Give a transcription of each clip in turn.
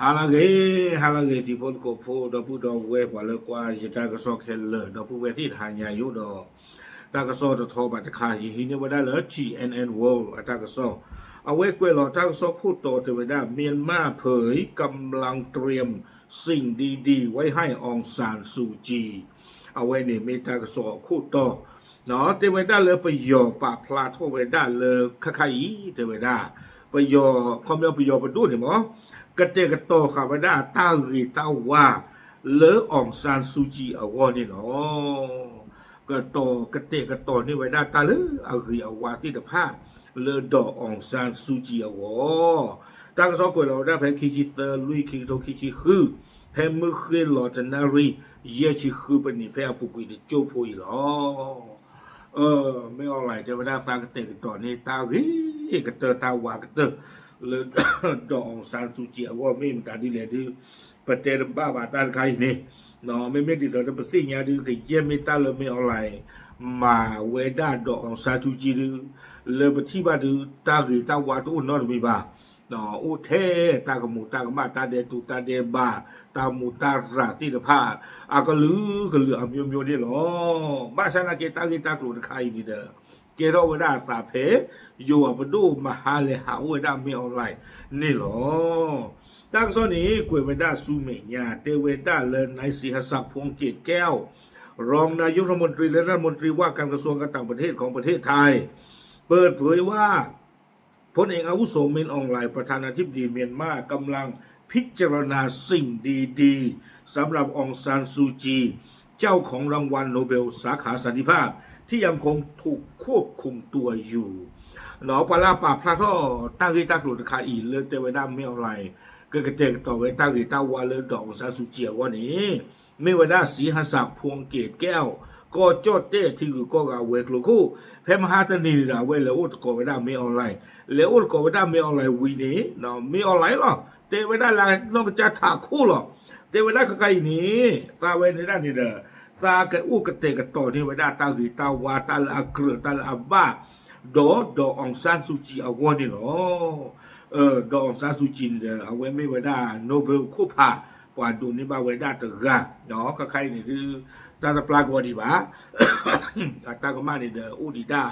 ဟါလၢအဂ့ၤ, ဟါလၢအဂ့ၤ တံၤဖိသကိးဖိ ဒီပုၢ်ဒီဝဲၢ် ပှၤလၢကွၢ်ယတၢ်ကစီၣ်ခဲလၢာ် ဒီပုၢ်ဝဲၢ်သ့ၣ်တဟါညါယိၣ်ဒီး တၢ်ကစီၣ်တထီဘၣ်တခါ ယဟံးန့ၢ်ဝဲဒၣ်လၢ T N N World အတၢ်ကစီၣ်, အဝဲကွဲးလီၤတၢ်ကစီၣ်ခိၣ်တီတဲဝဲဒၣ် မြန်မာ့ဖုံ กำลังเตรียมสิ่งดีๆ ไว้ให้ องซานซูจี အဝဲန့ၣ်မ့ၢ်တၢ်ကစီၣ်အခိၣ်တီ တဲဝဲဒၣ်လၢပယီၤပာ်ဖျါထီၣ်ဝဲဒၣ်လၢခါခါအံၤ တဲဝဲဒၣ် ပယီၤ ခီပညီပယီၤပဒိၣ်န့ၣ်မ့ၢ် ကတဲာ်ကတီၤဃာ်ဝဲဒၣ်တၢ်ဂ့ၤတၢ်ဝါ လၢ အောင်ဆန်းစုကြည် အဂီၢ်န့ၣ်လီၤ. ကတီၤ ကတဲာ်ကတီၤန့ၢ်ဝဲဒၣ်တၢ်လၢအဂ့ၤအဝါသ့ၣ်တဖၣ် လၢဒီး အောင်ဆန်းစုကြည် အဂီၢ်, တၢ်ကစီၣ်ကွဲးလီၤဝဲဒၣ်ဖဲခံဆံသၢ လွံၢ် ခံကထိခံဆံဃု ဖဲမုၢ်ဃ့ၢ်လီၤတနၣ်ရံၣ် ယဲၢ်ဆံဃုပနံး ဖဲအပူၤကွံာ်တကၠိဖိအံၤလီၤ. မ့ၢ် online တဲဝဲဒၣ်သးကတဲာ်ကတီၤန့ၢ်တၢ်ဂ့ၤကတၢၢ်တၢ်ဝါကတၢၢ် လၢ ဒီး အောင်ဆန်းစုကြည် အဂီၢ်မ့ၢ်မတၤဒ်လဲၣ်ဒုး ပတဲတဘၣ်ဘၣ်တၢ်တခါအံၤန့ၣ်, မ့မ့ၢ်ဒ်သိးဒီးပသ့ၣ်ညါဒုး ကယဲၢ်မ့ၢ်တၢ်လၢမ့ၢ် online မၤဝဲဒၣ်ဒီး အောင်ဆန်းစုကြည် ဒုး လၢပထံၣ်ဘၣ်ဒုး တၢ်ဂ့ၤတၢ်ဝါတအိၣ်နီတမံၤဘၣ်. အိၣ်ထဲတၢ်ကမူးတၢ်ကမၣ် တၢ်ဒဲးတူးတၢ်ဒဲးဘး တၢ်မူးတၢ်ရၤသ့ၣ်တဖၣ် အကလုာ်ကလုာ် အမျိုးမျိုး န့ၣ်လီၤ. ဘၣ်ဆၣ်သနာ်က့ တၢ်ဂ့ၢ်တၢ်ကျိၤတခါအံၤန့ၣ်ဒီး ကဲထီၣ်ဝဲဒၣ်အသးဖဲ ယိၤအပဒိၣ်မဟါလဲၤဟးအိၣ်ဝဲဒၣ်မ့ၢ် online န့ၣ်လီၤ. တၢ်ကစီၣ်န့ၣ် ကွဲးဝဲဒၣ်ဆူမဲာ်ညါ တဲဝဲဒၣ်လၢ นายสีหศักดิ์ พวงเกตแก้ว รองนายกรัฐมนตรีและรัฐมนตรีว่าการกระทรวงการต่างประเทศของประเทศไทย เปิดเผยว่า พลเอกอาวุโส มิน ออง หลายน์ ประธานาธิบดีเมียนมากำลังพิจารณาสิ่งดีๆ สำหรับ อง ซาน ซูจี เจ้าของรางวัลโนเบลสาขาสันติภาพ ที่ยังคงถูกควบคุมตัวอยู่ ပှၤလၢအပာ်ဖျါထီၣ်တၢ်ဂ့ၢ်တၢ်ကျိၤတခါအံၤ လၢတဲဝဲဒၣ်မ့ၢ် online ကကတဲာ်ကတီၤဝဲတၢ်ဂ့ၤတၢ်ဝါလၢဒီး အောင် ဆန်း စုကြည် အဂီၢ်န့ၣ် မ့ၢ်ဝဲဒၣ် ศรีหศักดิ์ พวงเกตแก้ว ကီၢ်ကၠီၣ်တဲၣ်ထံဂုၤကီၢ်ဂၤဝဲၤကျိၤခိၣ် ဖဲမဟါတနံၤန့ၣ်ဒီး အဝဲလဲၤအိၣ်သကိးဝဲဒၣ်မ့ၢ် online လဲၤအိၣ်သကိးဝဲဒၣ်မ့ၢ် online ဝံၤန့ၣ် မ့ၢ် online လီၤ တဲဝဲဒၣ်လၢနီၢ်ကစၢ်ထးခိၣ်လီၤ. တဲဝဲဒၣ်ခဲခါအံၤန့ၣ် သးဝဲန့ၣ်ဒၣ်န့ၣ်ဒီး သးကအိၣ်ကတဲာ်ကတီၤန့ၢ်ဝဲဒၣ်တၢ်ဂ့ၤတၢ်ဝါ တၢ်လၢအကြၢး တၢ်လၢအဘၣ် ဒီး ဒီး အောင် ဆန်း စုကြည် အဂီၢ်န့ၣ်လီၤ. ဒီး အောင် ဆန်း စုကြည် န့ၣ်ဒီး အဝဲမ့ၢ်ဝဲဒၣ် Nobel ခိၣ်ဖး ပှၤဒိးန့ၢ်ဘၣ်ဝဲဒၣ်တဂၤ ခဲခါအံၤန့ၣ်ဒုး တၢ်တပျၢ်ကီဒံးဘၣ် အတၢ်ကမၣ်န့ၣ်ဒီး အိၣ်ဒံး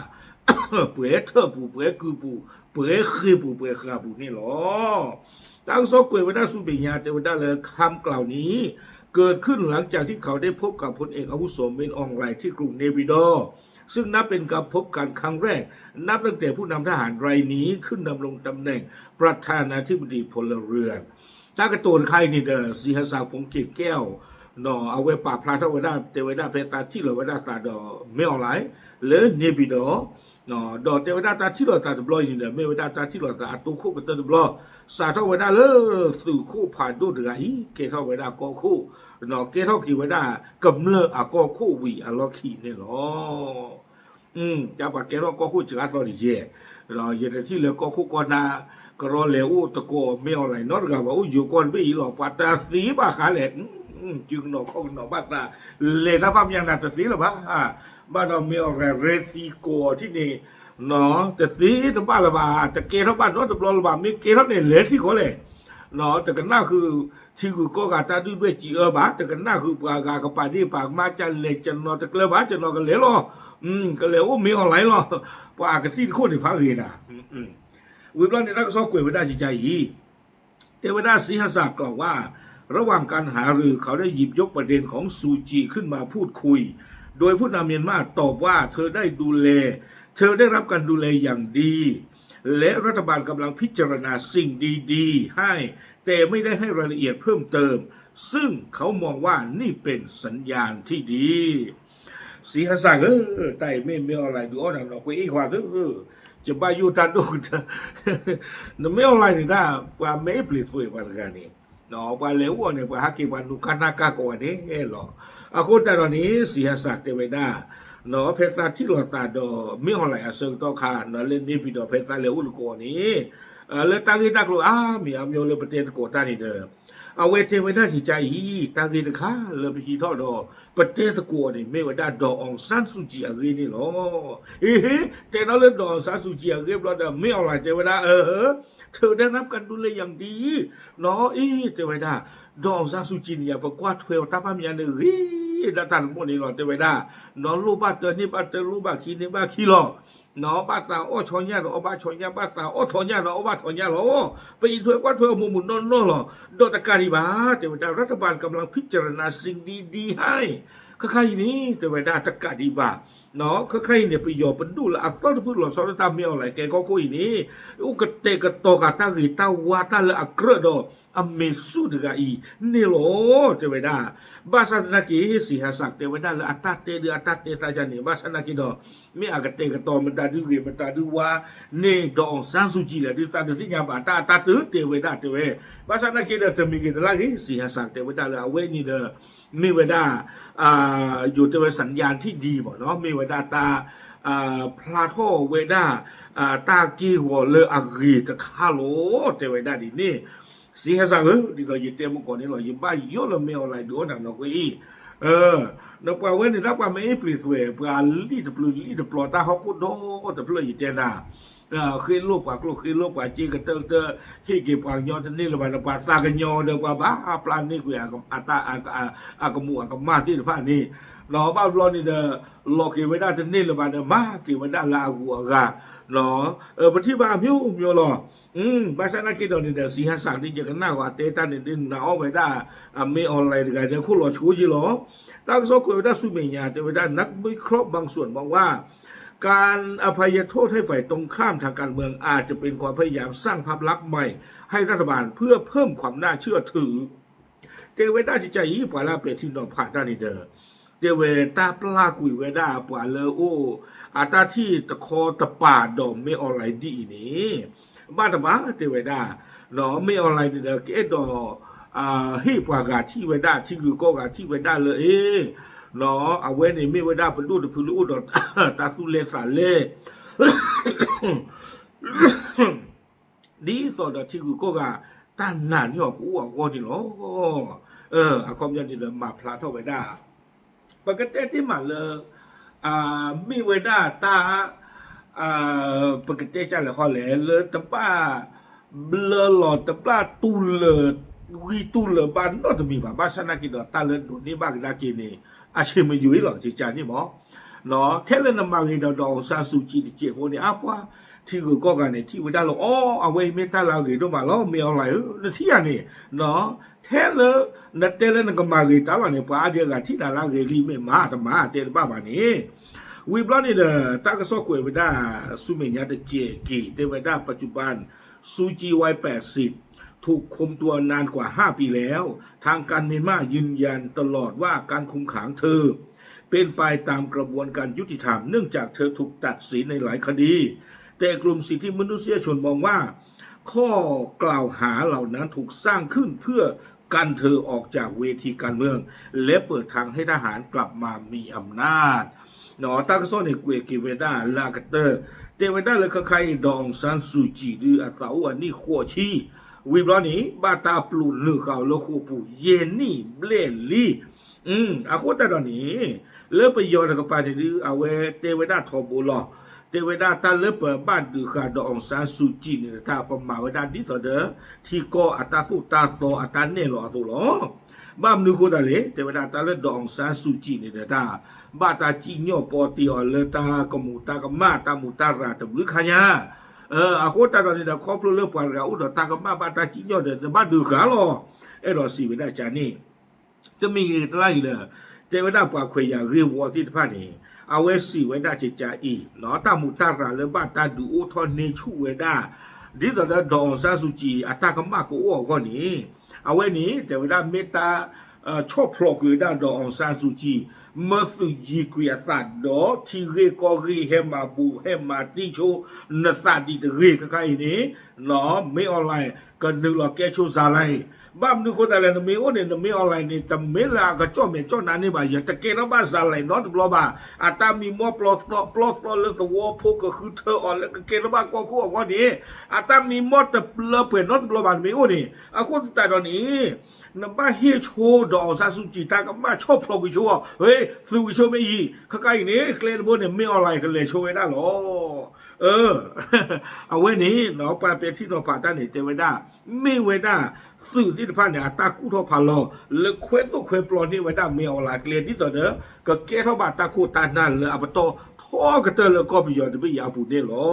ဒၣ် ပှဲၤထၢၣ်ပူၤ ပှဲၤကုၢ်ပူၤ ပှဲၤဃ့ၢ်ပူၤ ပှဲၤဃာ်ပူၤန့ၣ်လီၤ. တၢ်ကစီၣ်ကွဲးဝဲဒၣ်ဆူမဲာ်ညါ တဲဝဲဒၣ်လၢ คำกล่าวนี้ เกิดขึ้นหลังจากที่เขาได้พบกับพลเอกอาวุโส มิน ออง หลายน์ ที่กรุงเนปิดอร์ ซึ่งนับเป็นการพบกันครั้งแรก นับตั้งแต่ผู้นำทหารรายนี้ขึ้นดำรงตำแหน่งประธานาธิบดีพลเรือน တၢ်ကတိၤတခါအံၤန့ၣ်ဒီး ศรีหศักดิ์ พวงเกตแก้ว အဝဲပာ်ဖျါထီၣ်ဝဲဒၣ် တဲဝဲဒၣ်ဖဲသးထံၣ်လိာ်ဝဲဒၣ်သးဒီး မ့ၢ် online လၢ နေပြည်တော် ဒီးတဲဝဲဒၣ်တၢ်ထံၣ်လိာ်သးတဘျီအံၤန့ၣ်ဒီး မ့ၢ်ဝဲဒၣ်တၢ်ထံၣ်လိာ်သးအတိခိၣ်ကတၢၢ်တဘျီ စးထီၣ်ဝဲဒၣ်လၢသုးခိၣ်ဖးဒိၣ်တဂၤအံၤ ကဲထီၣ်ဝဲဒၣ်ကီၢ်ခိၣ် ကဲထီၣ်က့ၤဝဲဒၣ်ကမျၢၢ်အကီၢ်ခိၣ်ဝံၤအလီၢ်ခံန့ၣ်လီၤ. တၢ်ပှၤကဲထီၣ်ကီၢ်ခိၣ်စှၤသီတယဲၢ်, ယတထံၣ်လၢကီၢ်ခိၣ်ကီၢ်နၢ် ကရီလဲၤအိၣ်သကိးမ့ၢ် online နီတဂၤဘၣ် အိၣ်ယိၤကီၢ်တဘ့ၣ်အံၤလီၤ ပှၤတသ့ဘၣ်ဃးလဲၣ်, စုကနီၤခီၣ်ကနီၤဘၣ်သး လဲၤတၢ်ဘၣ်မၠးနၤတသ့လၢၤဘၣ်, ဘၣ်ဒီးမ့ၢ် online ရဲသံကိးအီၤထံၣ်န့ၣ် တသ့တဘၣ်လၢၤဘၣ်, တကဲထီၣ်ဘၣ်နီတဘျီလၢၤဘၣ်, မ့ၢ်ကဲထီၣ်န့ၣ်လဲၤထံၣ်ဃီလဲၣ် တကနၣ်ဃုာ် ထံဂုၤကီၢ်ဂၤတၢ်ဒုၣ်ဒွဲၣ်စံးအၢဘၣ်, တကနၣ်ဃုာ်ပှၤဂၤကပာ်ဒ့ၣ်ပာ်ကမၣ် ကလဲၤကနီၤတကျၢၤဘၣ် ကနီၤကလဲၤလီၤ, ကလဲၤအိၣ်မ့ၢ် online လီၤ, ပှၤအကသံၣ်တခိၣ်န့ၣ်ဖးဂ့ၤနၤ, ဝံၤဘျီန့ၣ်တၢ်ကစီၣ်ကွဲးဝဲဒၣ်ကကါအံၤ, တဲဝဲဒၣ် ศรีหศักดิ์ กล่าวว่า ระหว่างการหารือเขาได้หยิบยกประเด็นของซูจีขึ้นมาพูดคุย โดยผู้นำเมียนมาตอบว่าเธอได้ดูแล เธอได้รับการดูแลอย่างดี และรัฐบาลกำลังพิจารณาสิ่งดีๆให้ แต่ไม่ได้ให้รายละเอียดเพิ่มเติม ซึ่งเขามองว่านี่เป็นสัญญาณที่ดี ศรีหศักดิ์ဧၢ, တၢ်အံၤမ့ၢ်မ့ၢ် online ဒုးအီၣ်နၤနီၢ်ကွ့အ့ၣ်ခွါဧၢ, ယဘၣ်ယိၣ်တၢ်ဒိၣ်ကတၢၢ်, နမ့ၢ် online န့ၣ်တၢ် ပှၤမ့ၢ်အ့ၣ်ပျ့ၤသွဲးပှၤတဂၤန့ၣ်, ပှၤလဲၤအိၣ်အီၤန့ၣ် ပှၤဟးက့ၤပှၤနူၤကါနၢ်ကါကိးဂၤဒဲးလီၤ. အဃိသတးဒီးန့ၣ် ศรีหศักดิ์ တဲဝဲဒၣ် ဖဲသးထံၣ်လိာ်သးဒီးမ့ၢ် online အဆၢကတီၢ်ခါ လၢ နေပြည်တော် ဖဲသးလဲၤအိၣ်သကိးန့ၣ် လၢတၢ်ဂ့ၢ်တၢ်ကျိၤအါမံၤအါမျိၤလၢပတဲသကိးတၢ်န့ၣ်ဒီး အဝဲတဲဝဲဒၣ်ကကါအံၤ တၢ်ဂ့ၢ်တခါလၢပဟံးထီၣ်ဒီး ပတဲသကိးအီၤန့ၣ် မ့ၢ်ဝဲဒၣ် ဒေါ်အောင်ဆန်းစုကြည် အဂ့ၢ်န့ၣ်လီၤ. အ့ တဲဒီးလၢ ဒေါ်အောင်ဆန်းစုကြည် အဂ့ၢ်ဘျီဒီး မင်းအောင်လှိုင် တဲဝဲဒၣ် เธอได้รับการดูแลอย่างดี နီၢ်အ့ တဲဝဲဒၣ် ဒေါ်အောင်ဆန်းစုကြည် န့ၣ်ယၤ ပကွၢ်ထွဲအီၤတၢ်ဘၣ်မညါန့ၣ်ဂ့ၤဒၣ်တၢ်တဘိန့ၣ်လီၤ တဲဝဲဒၣ် နီၢ်လိၣ်ဘၣ်တၢ်န့ၢ်ဘၣ်တၢ် လိၣ်ဘၣ်ခံန့ၢ်ဘၣ်ခံလီၤ. နီၢ်ဘၣ်သးအီၣ်ဆီညၣ်ဒီးအီၣ်ဘၣ်ဆီညၣ် ဘၣ်သးအီၣ်ထီၣ်ညၣ်ဒီးအီၣ်ဘၣ်ထီၣ်ညၣ်လီၤ. ပအံးထွဲကွၢ်ထွဲအမိၢ်မုၢ်နီၢ်နီၢ်လီၤ. ဒီးတကးဒံးဘၣ် တဲဝဲဒၣ် รัฐบาลกำลังพิจารณาสิ่งดีๆ ให้ ခဲခါအံၤန့ၣ် တဲဝဲဒၣ်တကးဒံးဘၣ် ခဲခါအံၤန့ၣ် ပယီၤပဒိၣ်လၢအသီတဖုလီၤဆီဒၣ်တၢ် မင်းအောင်လှိုင် ကဲကီၢ်ခိၣ်အံၤန့ၣ် အိၣ်ကတဲာ်ကတီၤဃာ်တၢ်ဂ့ၤတၢ်ဝါတၢ်လၢအကြၢးဒီး အမေစုတဂၤအံၤန့ၣ်လီၤ တဲဝဲဒၣ်. ဘၣ်ဆၣ်သနာ်က့ စံးဟဲစး တဲဝဲဒၣ်လၢအတၢ်တဲဒုးအတၢ်တဲသးဒ်န့ၣ် ဘၣ်ဆၣ်သနာ်က့ဒီး မ့ၢ်အကတဲာ်ကတီၤမတၤဒုဂ့ၤမတၤဒုဝါန့ၣ် ဒေါ်အောင်ဆန်းစုကြည် လဲၣ်ဒုးသးဒုးသ့ၣ်ညါဘၣ်တၢ်အတၢ်တၢ်တဲဝဲဒၣ်တဲဝဲ. ဘၣ်ဆၣ်သနာ်က့ဒီး တမံၤဂ့ၤတလါဂ့ၤ စံးဟဲစး တဲဝဲဒၣ်လၢအဝဲအံၤန့ၣ်ဒီး မ့ၢ်ဝဲဒၣ် ယိၤတဲဝဲ สัญญาณที่ดี မ့ၢ်နီၢ် မ့ၢ်ဝဲဒၣ်တၢ် ဖျါထီၣ်ဝဲဒၣ် တၢ်က့ၢ်ဂီၤလၢအဂ့ၤတခါလီၤ တဲဝဲဒၣ်ဒ်န့ၣ်. စံးဟဲစးဧၢ ဒ်သိးယတဲမကီၢ်န့ၣ်လီၤ ယဘၣ်ယိၣ်လၢ မင်းအောင်လှိုင် ဒုးအိၣ်နၤနီၢ်ကွဲအံၤ ဒီးပှၤဝဲန့ၣ်တၢ်ပှၤမ့ၢ်အ့ၣ်ပျံၤသွဲၣ် ပှၤလံၣ်တပျုၤလံၣ်တပျီၤ တၢ်ဟီၣ်ခိၣ်ဒီတဖျၢၣ် ယတဲနၤ ဃ့လိၣ်ပှၤကျိၣ်ဃ့လိၣ်ပှၤစ့ကတၢၢ်ကတၢၢ် ဟ့ၣ်က့ၤပှၤကညီတန့ၢ်လၢၤဘၣ်ဒီး ပှၤသးကညီၤဒီးပှၤဘၣ်ပျၢ်န့ၢ်ကွံာ် အကမူးအကမၣ်သ့ၣ်တဖၣ်န့ၣ် နီၢ်ဘၣ်ဘျီန့ၣ်ဒီး လီၤက့ၤဝဲဒၣ်တန့ၢ်လၢၤဘၣ်ဒီး မၤက့ၤဝဲဒၣ်လၢအဂုၤအဂၤ ပထံၣ်ဘၣ်အမျိုးမျိုးလီၤ. ဘၣ်ဆၣ်သနာ်က့ဒီးန့ၣ်ဒီး စံးဟဲစးဒ်ယကနၣ်ဂီၤအတဲတၢ်န့ၣ်ဒ် နာ်အီၣ်ဝဲဒၣ် မင်းအောင်လှိုင် တဂၤဒီးခိၣ်လီၤဆိက့လီၤ. တၢ်ကစီၣ်ကွဲးဝဲဒၣ်ဆူမဲာ်ညါ တဲဝဲဒၣ် นักวิเคราะห์บางส่วนมองว่า การอภัยโทษให้ฝ่ายตรงข้ามทางการเมืองอาจจะเป็นความพยายามสร้างภาพลักษณ์ใหม่ให้รัฐบาลเพื่อเพิ่มความน่าเชื่อถือ တဲဝဲဒၣ်ကကါအံၤ ပှၤလၢအပဲာ်ထံနီၤဖးတၢ်န့ၣ်ဒီး တဲဝဲတၢ်ပျၢ်ကွံာ်ဝဲဒၣ်ပှၤလၢအိၣ် အတၢ်ထံၣ်တခီတပၤဒီး မင်းအောင်လှိုင် ဒ်အံၤန့ၣ် ဘၣ်တဘၣ်တဲဝဲဒၣ် မင်းအောင်လှိုင် န့ၣ်ဒီး ကအဲၣ်ဒိး ဟ့ၣ်ပှၤဂၤထံၣ်ဝဲဒၣ် ထံဂုၤကီၢ်ဂၤထံၣ်ဝဲဒၣ်လၢ အ့ အဝဲန့ၣ်မ့ၢ်ဝဲဒၣ်ပဒိၣ်တဖုလၢအိၣ်ဒီး တၢ်သူၣ်လဲသးလဲ ဒ်သိးဒီးထံဂုၤကီၢ်ဂၤ တၢ်နာ်န့ၢ်အီၤကအိၣ်အဂီၢ်န့ၣ်လီၤ. အခီပညီန့ၣ်ဒီး မၤဖျါထီၣ်ဝဲဒၣ် ပကတဲတ့ၢ်မးလၢ မ့ၢ်ဝဲဒၣ်တၢ် ပကတဲကလဲၣ်ဃီလဲၣ် လၢတဘၣ် ဘျၢလီၤတဘၣ်တူၢ်လၢာ် ဂံၢ်တူၢ်လၢာ်ဘၣ်နီတမံၤဘၣ် ဘၣ်ဆၣ်သနာ်က့ဒီး တၢ်လၢဒိးန့ၢ်ဘၣ်ကဒါက့ၤန့ၣ် အဆံးမယုၤအံၤလီၤ ကကါန့ၣ်မး ထဲလၢနမၤဂ့ၤဒီး ဒေါ်အောင်ဆန်းစုကြည် တစဲးဖိန့ၣ် အါပှၤ ထံဂုၤကီၢ်ဂၤန့ၣ် ထံၣ်ဝဲဒၣ်လၢ အိ အဝဲအံၤမ့ၢ်တၢ်လၢအဂ့ၤဒိၣ်မးလီၤ မင်းအောင်လှိုင်ဧၢ နထံၣ်ယၤန့ၣ် ထဲလၢ နတဲလၢနကမၤဂ့ၤတၢ်လီၤန့ၣ် ပှၤအါဒံအါဂၤထံၣ်နၤလၢအဂ့ၤလံ မ့ၢ်မၤတမၤတဲတဘၣ်ဘၣ်န့ၣ် ဝံၤဘျီန့ၣ်ဒီး တၢ်ကစီၣ်ကွဲးဝဲဒၣ် ဆူမဲာ်ညါတစဲးက့ၤ တဲဝဲဒၣ် ปัจจุบัน ซูจี วัย แปดสิบ ถูกคุมตัวนานกว่า ห้า ปีแล้ว ทางการเมียนมายืนยันตลอดว่าการคุมขังเธอ เป็นไปตามกระบวนการยุติธรรม เนื่องจากเธอถูกตัดสินในหลายคดี แต่กลุ่มสิทธิมนุษยชนมองว่า ข้อกล่าวหาเหล่านั้นถูกสร้างขึ้นเพื่อกันเธอออกจากเวทีการเมือง และเปิดทางให้ทหารกลับมามีอำนาจ တၢ်ကစီၣ်န့ၣ် ကွဲးက့ၤဝဲဒၣ်လၢအကတၢၢ် တဲဝဲဒၣ်လၢခဲခါအံၤ ဒေါ်အောင်ဆန်းစုကြည် ဒုးအသးအိၣ်အနံၣ်ဃိးဆံ ဝံၤဘျီန့ၣ် ဘၣ်တၢ်ပျိာ်နုာ်ဃာ်အီၤလၢဃိာ်ပူၤ ယဲၢ်နံၣ်ဘျဲၣ်လံ အဃိသတးဒီးန့ၣ် လၢပယီၤတကပၤန့ၣ်ဒုး အဝဲတဲဝဲဒၣ်ထီဘိလီၤ. တဲဝဲဒၣ်တၢ်လၢပဘၣ်ဒုးဃာ် ဒေါ်အောင်ဆန်းစုကြည် န့ၣ်တခါ ပမၤဝဲဒၣ်ဒ်သိးဒီး ထံကီၢ်အတၢ်သိၣ်တၢ်သီအတၢ်နဲၣ်လီၤအသိးလီၤ. ဘၣ်မနုၤဃိသတးလဲၣ် တဲဝဲဒၣ်တၢ်လၢ ဒေါ်အောင်ဆန်းစုကြည် န့ၣ်ဒီးတၢ် ဘၣ်တၢ်စံၣ်ညီၣ်ပီတ့ၢ်အီၤလၢတၢ်ကမူးတၢ်ကမၣ် တၢ်မူးတၢ်ရၤတဘျုးခါညါ အဃိသတးဒီးန့ၣ်ဒီး ခီဖျိလၢပှၤတဂၤအိၣ်ဒီးတၢ်ကမၣ်ဘၣ်တၢ်စံၣ်ညီၣ်ဒီး တဘၣ်ဒုးဃာ်လီၤ. အဲၣ်ဒိးစံးဝဲဒၣ်ကန့ၣ် တမံၤဂ့ၤတလါဂ့ၤလၢ တဲဝဲဒၣ်ပှၤခွဲးယာ်ဂ့ၢ်ဝီသ့ၣ်တဖၣ်န့ၣ် အဝဲစံးဝဲဒၣ်ကကါအံၤ တၢ်မူးတၢ်ရၤလၢဘၣ်တၢ်ဒုးအိၣ်ထီၣ်န့ၢ်ဆူၣ်ဝဲဒၣ် ဒ်သိးဒီး ဒေါ်အောင်ဆန်းစုကြည် အတၢ်ကမၣ်ကအိၣ်အဂီၢ်န့ၣ် အဝဲန့ၣ် တဲဝဲဒၣ်မ့ၢ်တၢ် ဆီၣ်ဖျိးကွံာ်ဝဲဒၣ် ဒေါ်အောင်ဆန်းစုကြည် မၢသုးယံၤကွံာ်အသးဒီး ထံဂ့ၢ်ကီၢ်ဂ့ၢ် ဟဲမၤဘူးဟဲမၤတံၢ်ဆိ နသးဒံးတဂ့ၤ ခဲခါအံၤန့ၣ် မင်းအောင်လှိုင် ကနုာ်လီၤကဲဆိ ဇာတ်လမ်း ဘၣ်မနုၤဃိသတးလဲၣ် နမ့ၢ်အိၣ်န့ၣ် နမင်းအောင်လှိုင်န့ၣ် တမ့ၢ်လၢအကကၠီၣ်မဲာ်ကၠီၣ်နါန့ၢ်ဘၣ် ယတကဲထီၣ်ဘၣ် ဇာတ်လမ်း နီတဘျီဘၣ်. အတၢ်မံမီၢ်ပျီသီလၢသဝီဖိကဃုထၢအီၤလၢကကဲထီၣ်ဘၣ်ကီၢ်ခိၣ်အဂီၢ်န့ၣ် အတၢ်မံမီၢ်တလၢပှဲၤနီတဘျီဘၣ် နမ့ၢ်အိၣ်န့ၣ်. အဃိသတးဒီးန့ၣ် နဘၣ်ဟ့ၣ်ဆိ ဒေါ်အောင်ဆန်းစုကြည် တၢ်ကမၣ် ဆီၣ်ဖျိးကွံာ်ဆိအီၤ သုးကွံာ်ဆိမ့ၢ်ယံၤ ခဲခါအံၤန့ၣ် ကျဲတဘိန့ၣ် မင်းအောင်လှိုင် ကလဲၤဆိဝဲဒၣ်လီၤ. အဝဲန့ၣ် ပှၤပဲာ်ထံနီၤဖးတၢ်န့ၣ် တဲဝဲဒၣ် မ့ၢ်ဝဲဒၣ် သုးသ့ၣ်တဖၣ်န့ၣ် အတၢ်ကူၣ်ထီၣ်ဖးလီၤ လၢခွဲသိၣ်ခွဲပျီန့ၢ်ဝဲဒၣ် မင်းအောင်လှိုင် ကျဲ ဒ်သိးဒီး ကကဲထီၣ်ဘၣ်တၢ်ခိၣ်တၢ်နၢ်လၢအပတီၢ်ထီကတၢၢ်လၢကီၢ်ပယီၤတဘ့ၣ်အံၤအပူၤန့ၣ်လီၤ.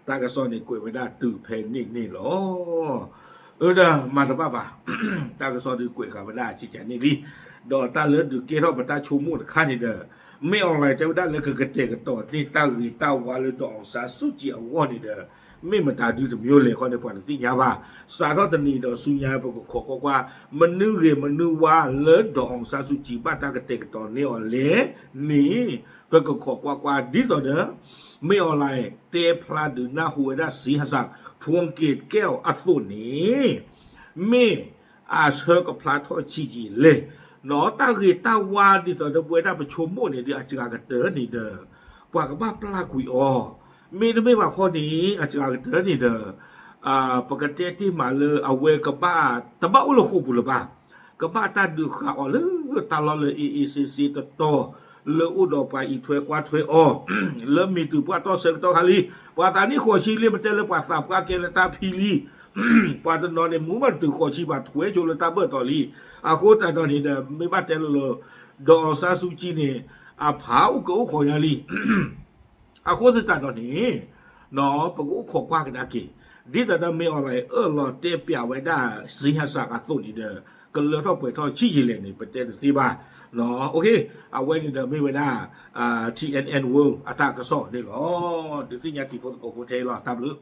တၢ်ကစီၣ်န့ၣ်ကွဲးဝဲဒၣ်တုၤဖဲန့ၣ်န့ၣ်လီၤ. အၢ ဒီးမၤတဘၣ်ဘၣ် တၢ်ကစီၣ်ဒုးကွဲးဃာ်ဝဲဒၣ် ကကန့ၣ်လံ. ဒီးတၢ်လၢဒုးကဲထီၣ်ပတၢ်ဆိကမိၣ်တခါန့ၣ်ဒီး မင်းအောင်လှိုင် တဲဝဲဒၣ်လၢကကတဲာ်ကတီၤန့ၢ်တၢ်ဂ့ၤတၢ်ဝါလၢ ဒေါ်အောင်ဆန်းစုကြည် အဂီၢ်န့ၣ်ဒီး မ့ၢ်မတၤဒုတမံၤလဲၣ်ခီန့ၣ် ပှၤတသ့ၣ်ညါဘၣ်. စးထီၣ်တနံၤဒီးဆူညါ ပကခိးကွၢ်ကွၢ် မနုၤဂ့ၤမနုၤဝါလၢ ဒေါ်အောင်ဆန်းစုကြည် ဘၣ်တၢ်ကတဲာ်ကတီၤန့ၢ်အီၤလဲၣ်န့ၣ် ပကခိးကွၢ်ကွၢ် ဒ်သိးဒီး မင်းအောင်လှိုင် တဲဖျါဒုးနၢ်ဟူဝဲဒၣ် စံဟစၢၣ် ဖူက့ၤကဲအီၤအသိးန့ၣ် မ့ၢ်အဆၢကဖျါထီၣ်ဆံးယံာ်လဲၣ်. နီၢ် တၢ်ဂ့ၤတၢ်ဝါဒ်သိးဒီးပဝဲဒၣ်ပဆိကမိၣ်န့ၣ်ဒီး အစှၤကတၢၢ်န့ၣ်ဒီး ပှၤကဘၣ်ပျၢ်ကွံာ်အီၤ, မ့တမ့ၢ်ဘၣ်ခီန့ၣ် အစှၤကတၢၢ်န့ၣ်ဒီး ပကတဲတ့ၢ်မးလၢအဝဲကဘၣ် တဘၣ်အိၣ်လၢဃိာ်ပူၤလၢၤဘၣ်, ကဘၣ်တၢ်ဒုးဃာ်အီၤလၢတၢ်လီၢ်လၢ အ့ၣ်အ့ၣ်စ့စ့တတီၤ လၢအိၣ်ဒီးပှၤအံးထွဲကွၢ်ထွဲအီၤ လၢမ့ၢ်တုၤပှၢ်တီၢ်ဆၢကတီၢ်ခါလံ. ပှၤသးနံၣ်ဃိးဆံလံ ပတဲလၢပှၤသးပှၢ်ကဲလၢတၢ်ဖံလံ. ပှၤတနီၤန့ၣ် မူဘၣ်တုၤဃိးဆံဘၣ်ထွဲဆိလၢတၢ်ဘၢၣ်တီၤလံ. အဃိသတးဒီးန့ၣ်ဒီး မ့ၢ်ဘၣ်တဲလိၤလိၤ ဒေါ်အောင်ဆန်းစုကြည်န့ၣ် အဖးအိၣ်ကအိၣ်ခိးညါလံ. အဃိသတးဒီးန့ၣ် ပကအိၣ်ခိးကွၢ်ကဒါက့ၤ ဒ်သိးဒီး မင်းအောင်လှိုင် အၢၣ်လီၤတဲပျးဝဲဒၣ် စံဟစၢၣ်အသိးန့ၣ်ဒီး ကလၢထီၣ်ပှဲၤထီၣ်ဆံးယံာ်လဲၣ်န့ၣ် ပတဲတသ့ဘၣ်. အဝဲန့ၣ်ဒီးမ့ၢ်ဝဲဒၣ် ထံၣ်အဲၣ်အဲၣ် World အတၢ်ကစီၣ်န့ၣ်လီၤ. ဒုးသ့ၣ်ညါတံၤဖိသကိးဖိထဲအံၤလီၤ. တၢ်ဘျုး